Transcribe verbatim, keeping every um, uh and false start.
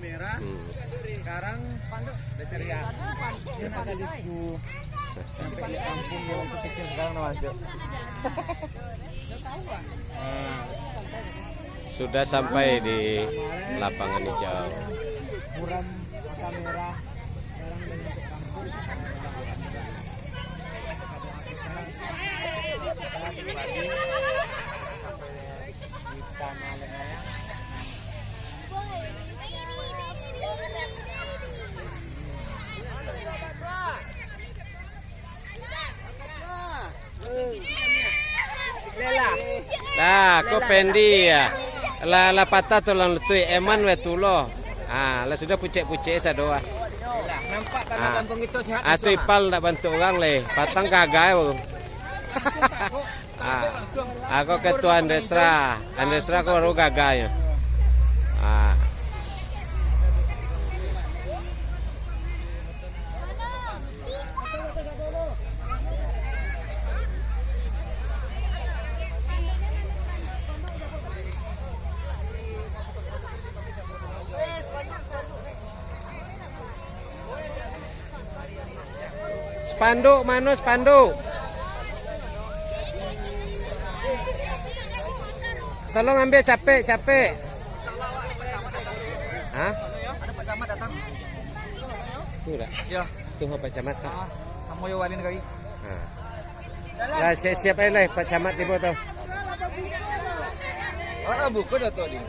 Merah. Hmm. Sekarang udah ceria. Dia nak gadisku. Sampai di kampung dia waktu kecil, sekarang udah masuk. Nah. Sudah sampai di lapangan hijau. Buram mata merah. Sekarang udah masuk kampung. Lah, ko Pendi ya. Lah, lah patah tulang lutuik, Eman weh tu lo. Ah, lah sudah pucek-pucek sado ah. Nampak tanah Ah. kampung itu sehat Ah, tu semua. Ipal ndak bantu urang leh. Patang gagai baru. Ah. Ako ketua Andesra. Andesra ko baru gagai. Ah. Spanduk mano spanduk? Tolong ambil capek, capek. Hah? Ada Pak Camat datang. Tu dah. Ya. Tu Pak Camat. Ah, kamu yo walin kali. Ha. Lah, siap-siap aja lah, Pak Camat tibo tu. Ah, buka dah tadi.